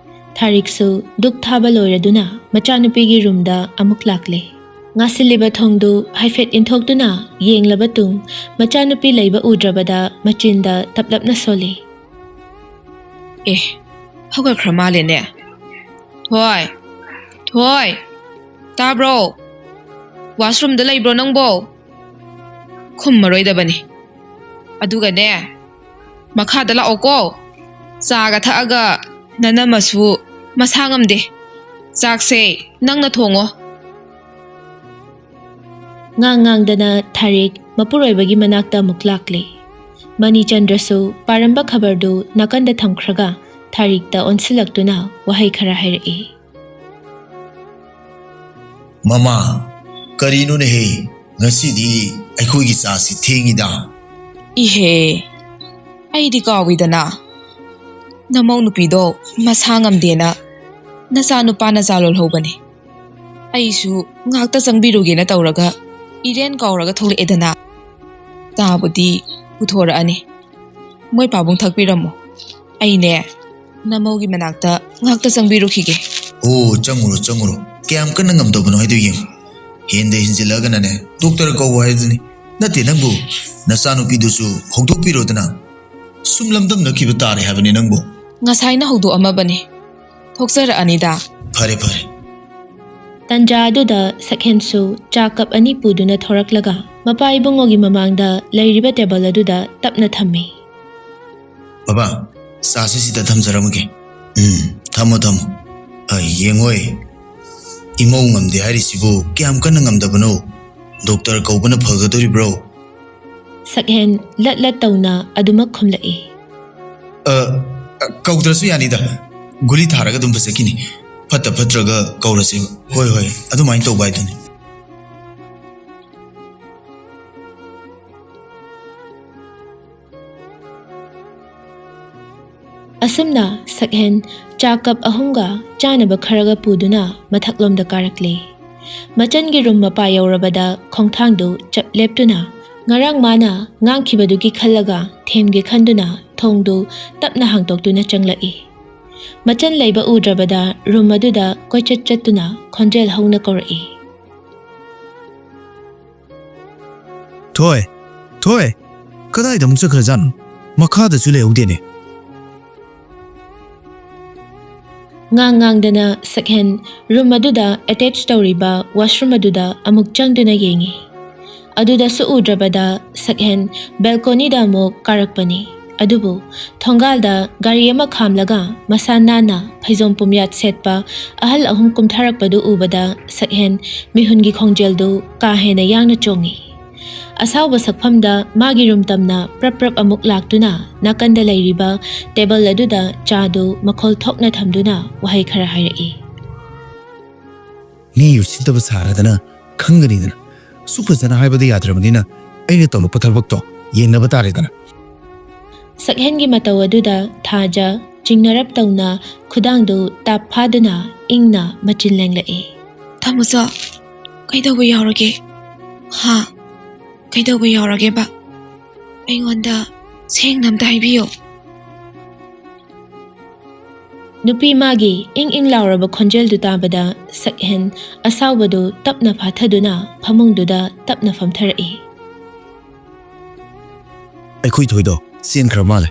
ꯊꯥꯔꯤꯛꯁꯨ ꯗꯨꯛ ꯊꯥꯕ ꯂꯣꯏꯔꯗꯨꯅ ꯃꯆꯥꯅꯨꯄꯤꯒꯤ ꯔꯨꯝꯗ ꯑꯃꯨꯛ ꯂꯥꯛꯂꯦ꯫ ꯉꯥꯁꯤꯜꯂꯤꯕ ꯊꯣꯡꯗꯨ ꯍꯥꯏꯐꯦꯠ ꯏꯟꯊꯣꯛꯇꯨꯅ ꯌꯦꯡꯂꯕ ꯇꯨꯡ ꯃꯆꯥꯅꯨꯄꯤ ꯂꯩꯕ ꯎꯗ꯭ꯔꯕꯗ ꯃꯆꯤꯟꯗ ꯇꯞꯂꯞꯅ ꯁꯣꯜꯂꯤ꯫ "ꯑꯦ, ꯍꯧꯒꯠꯈ꯭ꯔ ꯃꯥꯜꯂꯦꯅꯦ꯫ ꯊꯣꯏ, ꯊꯣꯏ, ꯇꯥꯕ꯭ꯔꯣ?" ꯋꯥꯁꯔꯨꯝꯗ ꯂꯩꯕ꯭ꯔꯣ ꯅꯪꯕꯣ? ꯈꯨꯝꯃꯔꯣꯏꯗꯕꯅꯤ꯫ ꯑꯗꯨꯒꯅꯦ, ꯃꯈꯥꯗ ꯂꯥꯛꯑꯣꯀꯣ꯫ ꯆꯥꯒ ꯊꯛꯑꯒ ꯅꯅꯝꯃꯁꯨ ꯃꯁꯥ ꯉꯝꯗꯦ꯫ ꯆꯥꯛꯁꯦ ꯅꯪꯅ ꯊꯣꯡꯉꯣ꯫ ꯉꯥꯡ ꯉꯥꯡꯗꯅ ꯊꯥꯔꯤꯛ ꯃꯄꯨꯔꯣꯏꯕꯒꯤ ꯃꯅꯥꯛꯇ ꯑꯃꯨꯛ ꯂꯥꯛꯂꯦ꯫ ꯃꯅꯤꯆꯟꯗ꯭ꯔꯁꯨ ꯄꯥꯔꯝꯕ ꯈꯕꯔꯗꯨ ꯅꯥꯀꯟꯗ ꯊꯝꯈ꯭ꯔꯒ ꯊꯥꯔꯤꯛꯇ ꯑꯣꯟꯁꯤꯜꯂꯛꯇꯨꯅ ꯋꯥꯍꯩ ꯈꯔ ꯍꯥꯏꯔꯛꯏ꯫ "ꯃꯃꯥ, ꯀꯔꯤꯅꯣꯅꯦꯍꯦ? ꯉꯁꯤꯗꯤ ꯑꯩꯈꯣꯏꯒꯤ ꯆꯥꯁꯤ ꯊꯦꯡꯉꯤꯗ꯫" "ꯏꯍꯦ, ꯑꯩꯗꯤ ꯀꯥꯎꯏꯗꯅ꯫ ꯅꯃꯧ ꯅꯨꯄꯤꯗꯣ ꯃꯁꯥ ꯉꯝꯗꯦꯅ ꯅꯆꯥ ꯅꯨꯄꯥꯅ ꯆꯥ ꯂꯣꯜꯍꯧꯕꯅꯦ꯫ ꯑꯩꯁꯨ ꯉꯥꯛꯇ ꯆꯪꯕꯤꯔꯨꯒꯦꯅ ꯇꯧꯔꯒ ꯏꯔꯦꯟ ꯀꯥꯎꯔꯒ ꯊꯣꯛꯂꯛꯑꯦꯗꯅ꯫ ꯆꯥꯕꯨꯗꯤ ꯄꯨꯊꯣꯔꯛꯑꯅꯤ꯫ ꯃꯣꯏ ꯄꯥꯕꯨꯡ ꯊꯛꯄꯤꯔꯝꯃꯣ꯫ ꯑꯩꯅꯦ, ꯅꯃꯧꯒꯤ ꯃꯅꯥꯛꯇ ꯉꯥꯛꯇ ꯆꯪꯕꯤꯔꯨꯈꯤꯒꯦ꯫" "ꯑꯣ, ꯆꯪꯉꯨꯔꯣ, ꯆꯪꯉꯨꯔꯣ꯫ ꯀꯌꯥꯝ ꯀꯟꯅ ꯉꯝꯗꯕꯅꯣ ꯍꯥꯏꯗꯣ ꯌꯦꯡꯉꯨ꯫ ꯍꯦꯟꯗ ꯍꯦꯟꯖꯤꯜꯂꯛꯑꯒꯅꯅꯦ, ꯗꯣꯛꯇꯔ ꯀꯧꯕ ꯍꯥꯏꯗꯨꯅꯤ꯫ ꯅꯠꯇꯦ ꯅꯪꯕꯨ, ꯅꯆꯥꯅꯨꯄꯤꯗꯨꯁꯨ ꯍꯧꯗꯣꯛꯄꯤꯔꯣꯗꯅ꯫ ꯁꯨꯝ ꯂꯝꯗꯝꯅꯈꯤꯕ ꯇꯥꯔꯦ ꯍꯥꯏꯕꯅꯤ ꯅꯪꯕꯨ꯫" "ꯉꯁꯥꯏꯅ ꯍꯧꯗꯣꯛꯑꯝꯃꯕꯅꯤ꯫ ꯊꯣꯛꯆꯔꯛꯑꯅꯤꯗ꯫" "ꯐꯔꯦ, ꯐꯔꯦ꯫" ꯇꯟꯖꯥ ꯑꯗꯨꯗ ꯁꯛꯍꯦꯟꯁꯨ ꯆꯥ ꯀꯞ ꯑꯅꯤ ꯄꯨꯗꯨꯅ ꯊꯣꯔꯛꯂꯒ ꯃꯄꯥ ꯏꯕꯨꯡꯉꯣꯒꯤ ꯃꯃꯥꯡꯗ ꯂꯩꯔꯤꯕ ꯇꯦꯕꯜ ꯑꯗꯨꯗ ꯇꯞꯅ ꯊꯝꯃꯤ꯫ "ꯕꯕꯥ, ꯆꯥꯁꯤ ꯁꯤꯗ ꯊꯝꯖꯔꯝꯃꯒꯦ꯫" "ꯎꯝ, ꯊꯝꯃꯣ, ꯊꯝꯃꯣ꯫ ꯑ, ꯌꯦꯡꯉꯣꯏ, ꯏꯃꯧ ꯉꯝꯗꯦ ꯍꯥꯏꯔꯤꯁꯤꯕꯨ ꯀꯌꯥꯝ ꯀꯟꯅ ꯉꯝꯗꯕꯅꯣ? ꯗꯣꯛꯇꯔ ꯀꯧꯕꯅ ꯐꯒꯗꯣꯔꯤꯕ꯭ꯔꯣ?" ꯁꯛꯍꯦꯟ ꯂꯠ ꯂꯠ ꯇꯧꯅ ꯑꯗꯨꯃꯛ ꯈꯨꯝꯂꯛꯏ꯫ "ꯑ, ꯑ, ꯀꯧꯗ꯭ꯔꯁꯨ ꯌꯥꯅꯤꯗ꯫ ꯒꯨꯂꯤ ꯊꯥꯔꯒ ꯑꯗꯨꯝ ꯐꯖꯈꯤꯅꯤ꯫ ꯐꯠꯇ ꯐꯠꯇ꯭ꯔꯒ ꯀꯧꯔꯁꯦꯕ꯫" "ꯍꯣꯏ, ꯍꯣꯏ, ꯑꯗꯨꯃꯥꯏꯅ ꯇꯧꯕ ꯍꯥꯏꯗꯨꯅꯤ꯫" ꯑꯁꯨꯝꯅ ꯁꯛꯍꯦꯟ ꯆꯥ ꯀꯞ ꯑꯍꯨꯝꯒ ꯆꯥꯅꯕ ꯈꯔꯒ ꯄꯨꯗꯨꯅ ꯃꯊꯛꯂꯣꯝꯗ ꯀꯥꯔꯛꯂꯦ꯫ ꯃꯆꯟꯒꯤ ꯔꯨꯝ ꯃꯄꯥ ꯌꯧꯔꯕꯗ ꯈꯣꯡꯊꯥꯡꯗꯨ ꯆꯞ ꯂꯦꯞꯇꯨꯅ, ꯉꯔꯥꯡ ꯃꯥꯅ ꯉꯥꯡꯈꯤꯕꯗꯨꯒꯤ ꯈꯜꯂꯒ ꯊꯦꯝꯒꯦ ꯈꯟꯗꯨꯅ ꯊꯣꯡꯗꯨ ꯇꯞꯅ ꯍꯥꯡꯗꯣꯛꯇꯨꯅ ꯆꯪꯂꯛꯏ꯫ ꯃꯆꯟ ꯂꯩꯕ ꯎꯗ꯭ꯔꯕꯗ ꯔꯨꯝ ꯑꯗꯨꯗ ꯀꯣꯏꯆꯠ ꯆꯠꯇꯨꯅ ꯈꯣꯟꯖꯦꯜ ꯍꯧꯅ ꯀꯧꯔꯛꯏ꯫ "ꯊꯣꯏ, ꯊꯣꯏ, ꯀꯗꯥꯏꯗ ꯑꯃꯨꯛ ꯆꯠꯈ꯭ꯔꯖꯥꯠꯅꯣ? ꯃꯈꯥꯗꯁꯨ ꯂꯩꯍꯧꯗꯦꯅꯦ꯫" ꯉꯥꯡ ꯉꯥꯡꯗꯅ ꯁꯛꯍꯦꯟ ꯔꯨꯝ ꯑꯗꯨꯗ ꯑꯦꯇꯦꯆ ꯇꯧꯔꯤꯕ ꯋꯥꯁꯔꯨꯝ ꯑꯗꯨꯗ ꯑꯃꯨꯛ ꯆꯪꯗꯨꯅ ꯌꯦꯡꯉꯤ꯫ ꯑꯗꯨꯗꯁꯨ ꯎꯗ꯭ꯔꯕꯗ ꯁꯛꯍꯦꯟ ꯕꯦꯜꯀꯣꯅꯤꯗ ꯑꯃꯨꯛ ꯀꯥꯔꯛꯄꯅꯤ꯫ ꯑꯗꯨꯕꯨ ꯊꯣꯡꯒꯥꯜꯗ ꯒꯥꯔꯤ ꯑꯃ ꯈꯥꯝꯂꯒ ꯃꯁꯥ ꯅꯥꯟꯅ ꯐꯩꯖꯣꯝ ꯄꯨꯝꯌꯥꯠ ꯁꯦꯠꯄ ꯑꯍꯜ ꯑꯍꯨꯝ ꯀꯨꯝꯊꯔꯛꯄꯗꯨ ꯎꯕꯗ ꯁꯛꯍꯦꯟ ꯃꯤꯍꯨꯟꯒꯤ ꯈꯣꯡꯖꯦꯜꯗꯨ ꯀꯥ ꯍꯦꯟꯅ ꯌꯥꯡꯅ ꯆꯣꯡꯉꯤ꯫ ꯑꯁꯥꯎꯕ ꯁꯛꯐꯝꯗ ꯃꯥꯒꯤ ꯔꯨꯝ ꯇꯝꯅ ꯄ꯭ꯔꯞ ꯄ꯭ꯔꯞ ꯑꯃꯨꯛ ꯂꯥꯛꯇꯨꯅ ꯅꯥꯀꯟꯗ ꯂꯩꯔꯤꯕ ꯇꯦꯕꯜ ꯑꯗꯨꯗ ꯆꯥꯗꯨ ꯃꯈꯣꯜ ꯊꯣꯛꯅ ꯊꯝꯗꯨꯅ ꯋꯥꯍꯩ ꯈꯔ ꯍꯥꯏꯔꯛꯏ꯫ ꯃꯤ ꯎꯁꯤꯠꯇꯕ ꯁꯥꯔꯗꯅ ꯈꯪꯒꯅꯤꯗꯅ꯫ ꯁꯨꯛ ꯐꯖꯅ ꯍꯥꯏꯕꯗꯤ ꯌꯥꯗ꯭ꯔꯕꯅꯤꯅ ꯑꯩꯅ ꯇꯧꯔꯛꯄ ꯊꯕꯛꯇꯣ ꯌꯦꯡꯅꯕ ꯇꯥꯔꯦꯗꯅ꯫ ꯁꯛꯍꯦꯟꯒꯤ ꯃꯇꯧ ꯑꯗꯨꯗ ꯊꯥꯖ ꯆꯤꯡꯅꯔꯞ ꯇꯧꯅ ꯈꯨꯗꯥꯡꯗꯨ ꯇꯥꯞ ꯐꯥꯗꯨꯅ ꯏꯪꯅ ꯃꯆꯤꯟ ꯂꯦꯡꯂꯛꯏ꯫ "ꯇꯥꯃꯣꯆꯧ, ꯀꯩꯗꯧꯕ ꯌꯥꯎꯔꯒꯦ?" "ꯍꯥ? ꯀꯩꯗꯧꯕ ꯌꯥꯎꯔꯒꯦꯕ? ꯑꯩꯉꯣꯟꯗ ꯁꯦꯡꯅ ꯑꯝꯇ ꯍꯥꯏꯕꯤꯌꯣ꯫" ꯅꯨꯄꯤ ꯃꯥꯒꯤ ꯏꯪ ꯏꯪ ꯂꯥꯎꯔꯕ ꯈꯣꯟꯖꯦꯜꯗꯨ ꯇꯥꯕꯗ ꯁꯛꯍꯦꯟ ꯑꯁꯥꯎꯕꯗꯨ ꯇꯞꯅ ꯐꯥꯊꯗꯨꯅ ꯐꯃꯨꯡꯗꯨꯗ ꯇꯞꯅ ꯐꯝꯊꯔꯛꯏ꯫ "ꯑꯩꯈꯣꯏ ꯊꯣꯏꯗꯣ ꯆꯦꯟꯈ꯭ꯔ ꯃꯥꯜꯂꯦ꯫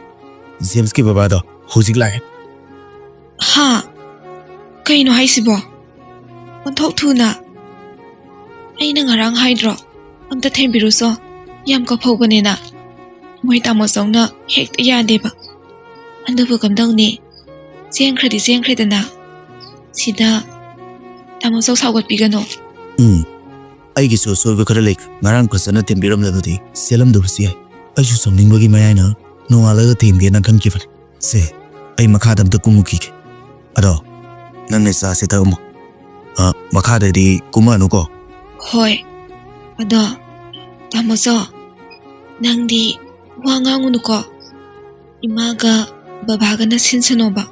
ꯖꯦꯝꯁꯀꯤ ꯕꯕꯥꯗꯣ ꯍꯧꯖꯤꯛ ꯂꯥꯛꯑꯦ꯫" "ꯍꯥ? ꯀꯩꯅꯣ ꯍꯥꯏꯁꯤꯕꯣ? ꯑꯣꯟꯊꯣꯛ ꯊꯨꯅ꯫ ꯑꯩꯅ ꯉꯔꯥꯡ ꯍꯥꯏꯗ꯭ꯔꯣ? ꯑꯝꯇ ꯊꯦꯝꯕꯤꯔꯨꯁꯣ꯫ ꯌꯥꯝ ꯀꯐꯧꯕꯅꯦꯅ꯫ ꯃꯣꯏ ꯇꯥꯃꯣꯆꯧꯅ ꯍꯦꯛꯇ ꯌꯥꯗꯦꯕ꯫ ꯑꯗꯨꯕꯨ ꯀꯝꯗꯧꯅꯤ? ꯆꯦꯟꯈ꯭ꯔꯗꯤ ꯆꯦꯟꯈ꯭ꯔꯦꯗꯅ꯫ ꯁꯤꯗ ꯇꯥꯃꯣꯆꯧ ꯁꯥꯎꯒꯠꯄꯤꯒꯅꯨ꯫" "ꯎꯝ, ꯑꯩꯒꯤꯁꯨ ꯑꯁꯣꯏꯕ ꯈꯔ ꯂꯩ꯫ ꯉꯔꯥꯡ ꯐꯖꯅ ꯊꯦꯝꯕꯤꯔꯝꯂꯕꯗꯤ ꯆꯦꯜꯂꯝꯗꯕꯁꯨ ꯌꯥꯏ꯫ ꯑꯩꯁꯨ ꯁꯥꯎꯅꯤꯡꯕꯒꯤ ꯃꯌꯥꯏꯅ ꯅꯣꯡꯉꯥꯜꯂꯒ ꯊꯦꯝꯒꯦꯅ ꯈꯟꯈꯤꯕꯅꯤ꯫ ꯁꯦ, ꯑꯩ ꯃꯈꯥꯗ ꯑꯝꯇ ꯀꯨꯝꯃꯨꯈꯤꯒꯦ꯫ ꯑꯗꯣ, ꯅꯪꯅ ꯆꯥꯁꯦ ꯊꯛꯑꯝꯃꯣ꯫ ꯑ, ꯃꯈꯥꯗꯗꯤ ꯀꯨꯝꯃꯛꯑꯅꯨꯀꯣ꯫" "ꯍꯣꯏ꯫ ꯑꯗꯣ, ꯇꯥꯃꯣꯆꯧ, ꯅꯪꯗꯤ ꯋꯥ ꯉꯥꯡꯉꯨꯅꯨꯀꯣ꯫ ꯏꯃꯥꯒ ꯕꯕꯥꯒꯅ ꯁꯤꯟꯁꯅꯣꯕ꯫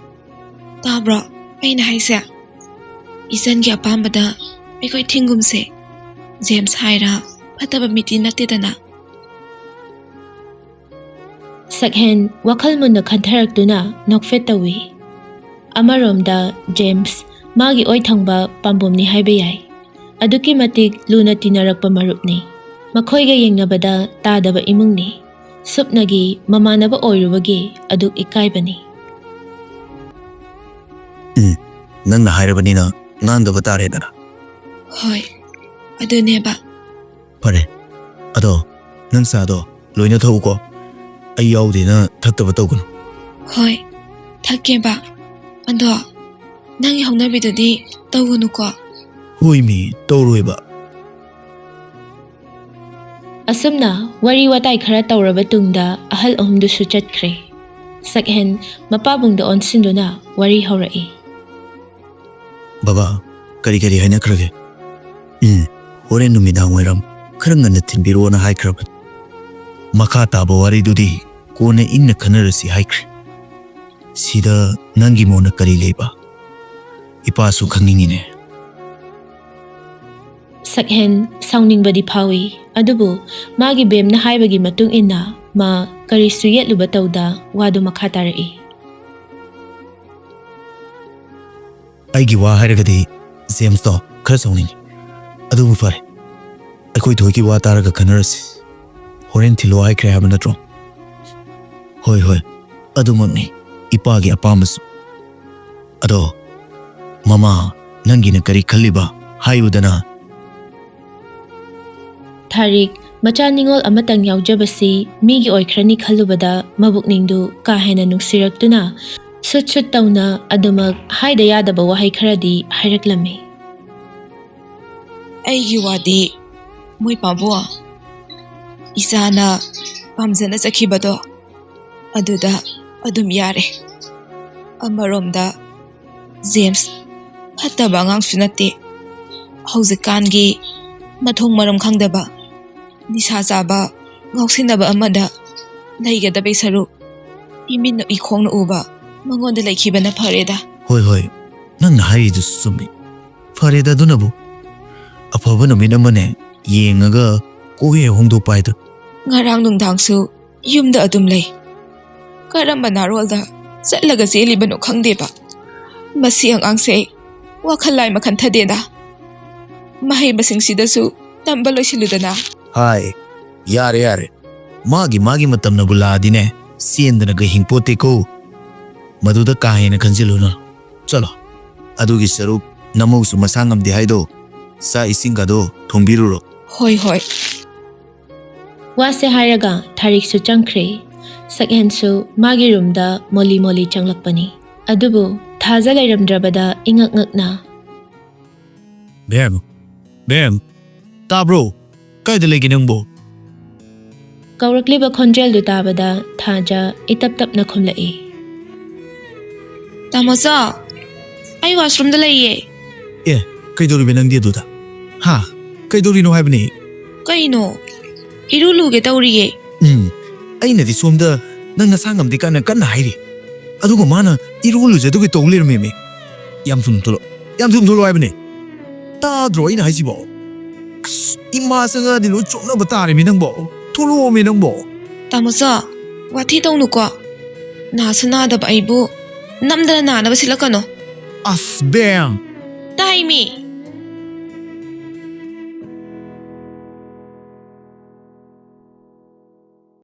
ꯇꯥꯕ꯭ꯔꯣ ꯑꯩꯅ ꯍꯥꯏꯁꯦ? ꯏꯆꯟꯒꯤ ꯑꯄꯥꯝꯕꯗ ꯑꯩꯈꯣꯏ ꯊꯤꯡꯒꯨꯝꯁꯦ꯫ ꯖꯦꯝꯁ ꯍꯥꯏꯔ ꯐꯠꯇꯕ ꯃꯤꯗꯤ ꯅꯠꯇꯦꯗꯅ꯫" ꯁꯛꯍꯦꯟ ꯋꯥꯈꯜ ꯃꯨꯟꯅ ꯈꯟꯊꯔꯛꯇꯨꯅ ꯅꯣꯛꯐꯦꯠ ꯇꯧꯏ꯫ ꯑꯃꯔꯣꯝꯗ ꯖꯦꯝꯁ ꯃꯥꯒꯤ ꯑꯣꯏ ꯊꯪꯕ ꯄꯥꯝꯕꯣꯝꯅꯤ ꯍꯥꯏꯕ ꯌꯥꯏ꯫ ꯑꯗꯨꯛꯀꯤ ꯃꯇꯤꯛ ꯂꯨꯅ ꯇꯤꯟꯅꯔꯛꯄ ꯃꯔꯨꯞꯅꯤ꯫ ꯃꯈꯣꯏꯒ ꯌꯦꯡꯅꯕꯗ ꯇꯥꯗꯕ ꯏꯃꯨꯡꯅꯤ꯫ ꯁꯨꯞꯅꯒꯤ ꯃꯃꯥꯟꯅꯕ ꯑꯣꯏꯔꯨꯕꯒꯤ ꯑꯗꯨꯛ ꯏꯀꯥꯏꯕꯅꯤ꯫ "ꯎꯝ, ꯅꯪꯅ ꯍꯥꯏꯔꯕꯅꯤꯅ ꯉꯥꯡꯗꯕ ꯇꯥꯔꯦꯗꯅ꯫ ꯍꯣꯏ, ꯑꯗꯨꯅꯦꯕ꯫ ꯐꯔꯦ, ꯑꯗꯣ ꯅꯪ ꯆꯥꯗꯣ ꯂꯣꯏꯅ ꯊꯛꯎꯀꯣ꯫ ꯑꯩ ꯌꯥꯎꯗꯦꯅ ꯊꯛꯇꯕ ꯇꯧꯒꯅꯨ꯫ ꯍꯣꯏ, ꯊꯛꯀꯦꯕ꯫ ꯑꯗꯣ ꯅꯪꯒꯤ ꯍꯧꯅꯕꯤꯗꯨꯗꯤ ꯇꯧꯒꯅꯨꯀꯣ꯫ ꯍꯣꯏꯃꯤ, ꯇꯧꯔꯣꯏꯕ꯫ ꯑꯁꯨꯝꯅ ꯋꯥꯔꯤ ꯋꯥꯇꯥꯏ ꯈꯔ ꯇꯧꯔꯕ ꯇꯨꯡꯗ ꯑꯍꯜ ꯑꯍꯨꯝꯗꯨꯁꯨ ꯆꯠꯈ꯭ꯔꯦ꯫ ꯁꯛꯍꯦꯟ ꯃꯄꯥꯕꯨꯡꯗ ꯑꯣꯟꯁꯤꯟꯗꯨꯅ ꯋꯥꯔꯤ ꯍꯧꯔꯛꯏ꯫ ꯕꯕꯥ, ꯀꯔꯤ ꯀꯔꯤ ꯍꯥꯏꯅꯈ꯭ꯔꯒꯦ? ꯎꯝ, ꯍꯣꯔꯦꯟ ꯅꯨꯃꯤꯗꯥꯡ ꯋꯥꯏꯔꯝ ꯈꯔ ꯉꯟꯅ ꯊꯤꯟꯕꯤꯔꯛꯑꯣꯅ ꯍꯥꯏꯈ꯭ꯔꯕꯅꯤ꯫ ꯃꯈꯥ ꯇꯥꯕ ꯋꯥꯔꯤꯗꯨꯗꯤ ꯀꯣꯟꯅ ꯏꯪꯅ ꯈꯟꯅꯔꯁꯤ ꯍꯥꯏꯈ꯭ꯔꯦ꯫ ꯁꯤꯗ ꯅꯪꯒꯤ ꯃꯣꯟꯅ ꯀꯔꯤ ꯂꯩꯕ? ꯏꯄꯥꯁꯨ ꯈꯪꯅꯤꯡꯉꯤꯅꯦ꯫ ꯁꯛꯍꯦꯟ ꯁꯥꯎꯅꯤꯡꯕꯗꯤ ꯐꯥꯎꯏ, ꯑꯗꯨꯕꯨ ꯃꯥꯒꯤ ꯕꯦꯝꯅ ꯍꯥꯏꯕꯒꯤ ꯃꯇꯨꯡ ꯏꯟꯅ ꯃꯥ ꯀꯔꯤꯁꯨ ꯌꯦꯠꯂꯨꯕ ꯇꯧꯗ ꯋꯥꯗꯨ ꯃꯈꯥ ꯇꯥꯔꯛꯏ꯫ ꯑꯩꯒꯤ ꯋꯥ ꯍꯥꯏꯔꯒꯗꯤ ꯖꯦꯝꯁꯇꯣ ꯈꯔ ꯁꯥꯎꯅꯤꯡꯉꯤ꯫ ꯑꯗꯨꯕꯨ ꯐꯔꯦ, ꯑꯩꯈꯣꯏ ꯊꯣꯏꯒꯤ ꯋꯥ ꯇꯥꯔꯒ ꯈꯟꯅꯔꯁꯤ꯫ ꯍꯣꯔꯦꯟ ꯊꯤꯜꯂꯣ ꯍꯥꯏꯈ꯭ꯔꯦ ꯍꯥꯏꯕ ꯅꯠꯇ꯭ꯔꯣ? ꯍꯣꯏ, ꯍꯣꯏ, ꯑꯗꯨꯃꯛꯅꯤ, ꯏꯄꯥꯒꯤ ꯑꯄꯥꯝꯕꯁꯨ꯫ ꯑꯗꯣ ꯃꯃꯥ, ꯅꯪꯒꯤꯅ ꯀꯔꯤ ꯈꯜꯂꯤꯕ? ꯍꯥꯏꯌꯨꯗꯅ꯫ ꯊꯥꯔꯤꯛ, ꯃꯆꯥ ꯅꯤꯉꯣꯜ ꯑꯃꯇꯪ ꯌꯥꯎꯖꯕꯁꯤ ꯃꯤꯒꯤ ꯑꯣꯏꯈ꯭ꯔꯅꯤ ꯈꯜꯂꯨꯕꯗ ꯃꯕꯨꯛꯅꯤꯡꯗꯨ ꯀꯥ ꯍꯦꯟꯅ ꯅꯨꯡꯁꯤꯔꯛꯇꯨꯅ ꯁꯨꯠ ꯁꯨꯠ ꯇꯧꯅ ꯑꯗꯨꯃꯛ ꯍꯥꯏꯗ ꯌꯥꯗꯕ ꯋꯥꯍꯩ ꯈꯔꯗꯤ ꯍꯥꯏꯔꯛꯂꯝꯃꯤ꯫ ꯑꯩꯒꯤ ꯋꯥꯗꯤ ꯃꯣꯏ ꯄꯥꯕꯨꯡ, ꯏꯆꯥꯅ ꯄꯥꯝꯖꯅ ꯆꯠꯈꯤꯕꯗꯣ ꯑꯗꯨꯗ ꯑꯗꯨꯝ ꯌꯥꯔꯦ꯫ ꯑꯃꯔꯣꯝꯗ ꯖꯦꯝꯁ ꯐꯠꯇꯕ ꯑꯉꯥꯡꯁꯨ ꯅꯠꯇꯦ꯫ ꯍꯧꯖꯤꯛꯀꯥꯟꯒꯤ ꯃꯊꯣꯡ ꯃꯔꯝ ꯈꯪꯗꯕ, ꯅꯤꯁꯥ ꯆꯥꯕ, ꯉꯥꯎꯁꯤꯟꯅꯕ ꯑꯃꯗ ꯂꯩꯒꯗꯕꯩ ꯁꯔꯨꯛ ꯏꯃꯤꯠꯅ ꯏꯈꯣꯡꯅ ꯎꯕ ꯃꯉꯣꯟꯗ ꯂꯩꯈꯤꯕꯅ ꯐꯔꯦꯗ꯫ ꯍꯣꯏ, ꯍꯣꯏ, ꯅꯪꯅ ꯍꯥꯏꯔꯤꯗꯨꯁꯨ ꯆꯨꯝꯃꯤ꯫ ꯐꯔꯦꯗ ꯑꯗꯨꯅꯕꯨ꯫ ꯑꯐꯕ ꯅꯨꯃꯤꯠ ꯑꯃꯅꯦ ꯌꯦꯡꯉꯒ ꯀꯣꯛ ꯍꯦꯛ ꯍꯣꯡꯗꯣꯛꯄ ꯍꯥꯏꯗꯨ꯫ ꯉꯔꯥꯡ ꯅꯨꯡꯗꯥꯡꯁꯨ ꯌꯨꯝꯗ ꯑꯗꯨꯝ ꯂꯩ꯫ ꯀꯔꯝꯕ ꯅꯥꯔꯣꯜꯗ ꯆꯠꯂꯒ ꯆꯦꯜꯂꯤꯕꯅꯣ ꯈꯪꯗꯦꯕ꯫ ꯃꯁꯤ ꯑꯉꯥꯡꯁꯦ ꯋꯥꯈꯜ ꯂꯥꯏ ꯃꯈꯟ ꯊꯗꯦꯗ꯫ ꯃꯍꯩ ꯃꯁꯤꯡꯁꯤꯗꯁꯨ ꯇꯝꯕ ꯂꯣꯏꯁꯤꯜꯂꯨꯗꯅ꯫ ꯍꯥꯏ, ꯌꯥꯔꯦ, ꯌꯥꯔꯦ꯫ ꯃꯥꯒꯤ, ꯃꯥꯒꯤ ꯃꯇꯝꯅꯕꯨ ꯂꯥꯛꯑꯗꯤꯅꯦ, ꯆꯦꯟꯗꯅꯒ ꯍꯤꯡꯄꯣꯠꯇꯦꯀꯣ꯫ ꯃꯗꯨꯗ ꯀꯥ ꯍꯦꯟꯅ ꯈꯟꯖꯤꯜꯂꯨꯅꯨ꯫ ꯆꯠꯂꯣ, ꯑꯗꯨꯒꯤ ꯁꯔꯨꯛ ꯅꯃꯧꯁꯨ ꯃꯁꯥ ꯉꯝꯗꯦ ꯍꯥꯏꯗꯣ, ꯆꯥꯛ ꯏꯁꯤꯡꯒꯗꯣ ꯊꯣꯡꯕꯤꯔꯨꯔꯣ꯫ ꯍꯣꯏ, ꯍꯣꯏ꯫ ꯋꯥꯁꯦ ꯍꯥꯏꯔꯒ ꯊꯥꯔꯤꯛꯁꯨ ꯆꯪꯈ꯭ꯔꯦ꯫ ꯁꯛꯍꯦꯟꯁꯨ ꯃꯥꯒꯤ ꯔꯨꯝꯗ ꯃꯣꯂꯤ ꯃꯣꯂꯤ ꯆꯪꯂꯛꯄꯅꯤ꯫ ꯑꯗꯨꯕꯨ ꯊꯥꯖ ꯂꯩꯔꯝꯗ꯭ꯔꯕꯗ ꯏꯉꯛ ꯉꯛꯅ, "ꯕꯦꯝ, ꯕꯦꯝ, ꯇꯥꯕ꯭ꯔꯣ? ꯀꯥꯏꯗ ꯂꯩꯒꯦ ꯅꯪꯕꯣ?" ꯀꯧꯔꯛꯂꯤꯕ ꯈꯣꯟꯖꯦꯜꯗꯨ ꯇꯥꯕꯗ ꯊꯥꯖ ꯏꯇꯞ ꯇꯞꯅ ꯈꯨꯝꯂꯛꯏ꯫ "ꯇꯥꯃꯣꯆꯥ, ꯑꯩ ꯋꯥꯁꯔꯨꯝꯗ ꯂꯩꯌꯦ꯫" "ꯑꯦ, ꯀꯩꯗꯧꯔꯤꯕ ꯅꯪꯗꯤ ꯑꯗꯨꯗ? ꯍꯥ? ꯀꯩꯗꯧꯔꯤꯅꯣ ꯍꯥꯏꯕꯅꯤ?" "ꯀꯩꯅꯣ? ꯏꯔꯨ ꯂꯨꯒꯦ ꯇꯧꯔꯤꯌꯦ꯫" "ꯎꯝ, ꯑꯩꯅꯗꯤ ꯁꯣꯝꯗ ꯅꯪ ꯅꯁꯥ ꯉꯝꯗꯦ ꯀꯥꯏꯅ ꯀꯟꯅ ꯍꯥꯏꯔꯤ, ꯑꯗꯨꯒ ꯃꯥꯅ ꯏꯔꯨ ꯂꯨꯖꯗꯧꯒꯤ ꯇꯧ ꯂꯩꯔꯝꯃꯦꯃꯤ꯫ ꯌꯥꯝ ꯊꯨꯅ ꯊꯣꯛꯂꯛꯑꯣ, ꯌꯥꯝ ꯊꯨꯅ ꯊꯣꯛꯂꯛꯑꯣ ꯍꯥꯏꯕꯅꯤ꯫ ꯇꯥꯗ꯭ꯔꯣ ꯑꯩꯅ ꯍꯥꯏꯁꯤꯕꯣ? ꯑꯁ, ꯏꯃꯥ ꯆꯪꯉꯛꯑꯗꯤ ꯂꯣꯏ ꯆꯣꯛꯅꯕ ꯇꯥꯔꯦꯃꯤ ꯅꯪꯕꯣ꯫ ꯊꯣꯛꯂꯛꯑꯣꯃꯤ ꯅꯪꯕꯣ꯫" "ꯇꯥꯃꯣꯆꯥ, ꯋꯥꯊꯤ ꯇꯧꯅꯨꯀꯣ꯫ ꯅꯥꯁꯨ ꯅꯥꯗꯕ ꯑꯩꯕꯨ ꯅꯝꯗꯅ ꯅꯥꯅꯕ ꯁꯤꯜꯂꯛꯀꯅꯨ꯫" "ꯑꯁ, ꯕꯦꯝ!" "ꯇꯥꯏꯃꯤ꯫